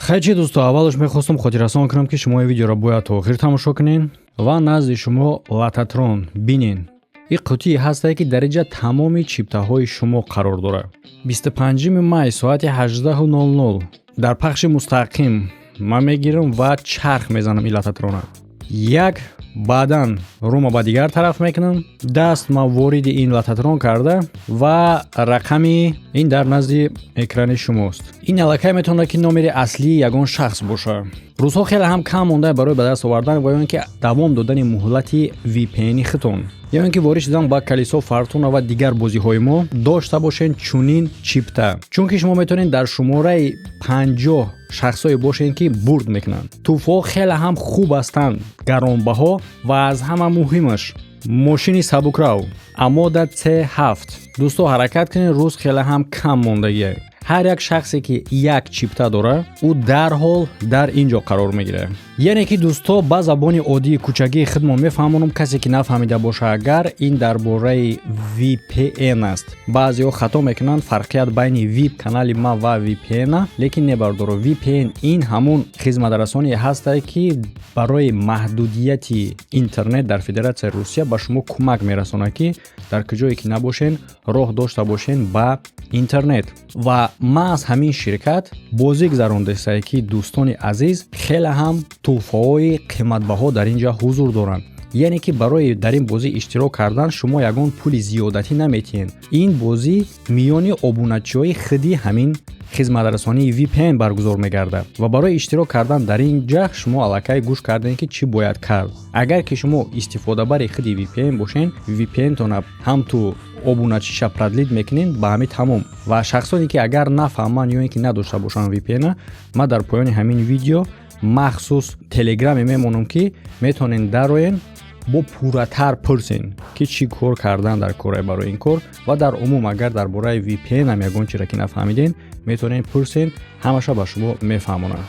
Хай чи, дӯсто, аввалаш мехостам хотиррасон кунам, ки шумо ин видеоро бояд то охир тамошо кунед ва назди шумо лототрон бинен. Ин қутие ҳастае, ки дар инҷа тамоми чиптаҳои шумо қарор дорад. 25 май соати 18:00 дар пахши мустақим ман мегирам ва чарх мезанам ин лототрона. Як баъдан рӯма ба дигар тараф мекунам, даст ман вориди ин лототрон карда ва рақами ин дар назди экрани шумост. Ин аллакай метавонад, ки номери аслии ягон шахс бошад. Рӯзҳо хеле ҳам кам монда барои ба даст овардан ва ё ин ки давом додани муҳлати VPN худтон, ё ин ки ворид шудан ба «Колесо фортуна» ва дигар бозиҳои мо. Дошта бошед чунин чипта, чунки шумо метавонед дар шумораи 50 шахсое бошед, ки бурд мекунанд. Тӯҳфаҳо хеле ҳам хуб ҳастанд, гаронбаҳо ва аз ҳама муҳимаш мошини сабукрав Амода C7. Дӯсто, ҳаракат кунед, рӯз хеле ҳам кам мондагие. Ҳар як шахсе, ки як чипта дорад, ӯ дарҳол дар ин ҷо қарор мегирад. Яъне ки, дӯсто, ба забони оддии кӯчагии худмон мефаҳмонам, касе ки нафаҳмида боша агар, ин дар бораи VPN аст. Баъзеҳо хато мекунанд фарқият байни VIP канали ман ва VPN, лекин не, бардоро, VPN ин ҳамун хизматрасоне ҳастае, ки барои маҳдудияти интернет дар Федератсияи Русия ба шумо кӯмак мерасонад, ки дар куҷое ки набошен, роҳ дошта бошен ба интернет. Ва маҳз ҳамин ширкат бозӣ гузарондастае, ки, дӯстони азиз, хеле ҳам тӯҳфаҳои қиматбаҳо дар ин ҷо ҳузур доранд. Яъне ки барои дар ин бозӣ иштирок кардан шумо ягон пули зиёдатӣ наметиҳед. Ин бозӣ миёни обуначиҳои худи ҳамин хизматрасонии VPN баргузор мегардад ва барои иштирок кардан дар ин ҷа шумо аллакай гӯш кардем, ки чӣ бояд кард. Агар ки шумо истифодабари худи VPN бошен, VPN-тона ҳам ту обуначиша продлить мекунед, ба ҳамин тамом. Ва шахсоне, ки агар нафаҳманд ё ин ки надошта бошанд VPN-а, ман дар поёни ҳамин видео махсус телеграме мемонам, ки метавонед дароен, бо пурратар пурсен, ки чӣ кор кардан дар кора барои ин кор. Ва дар умум, агар дар бораи VPN ҳам ягон чиро ки нафаҳмиден, метавонед пурсен, ҳамаша ба шумо мефаҳмонанд.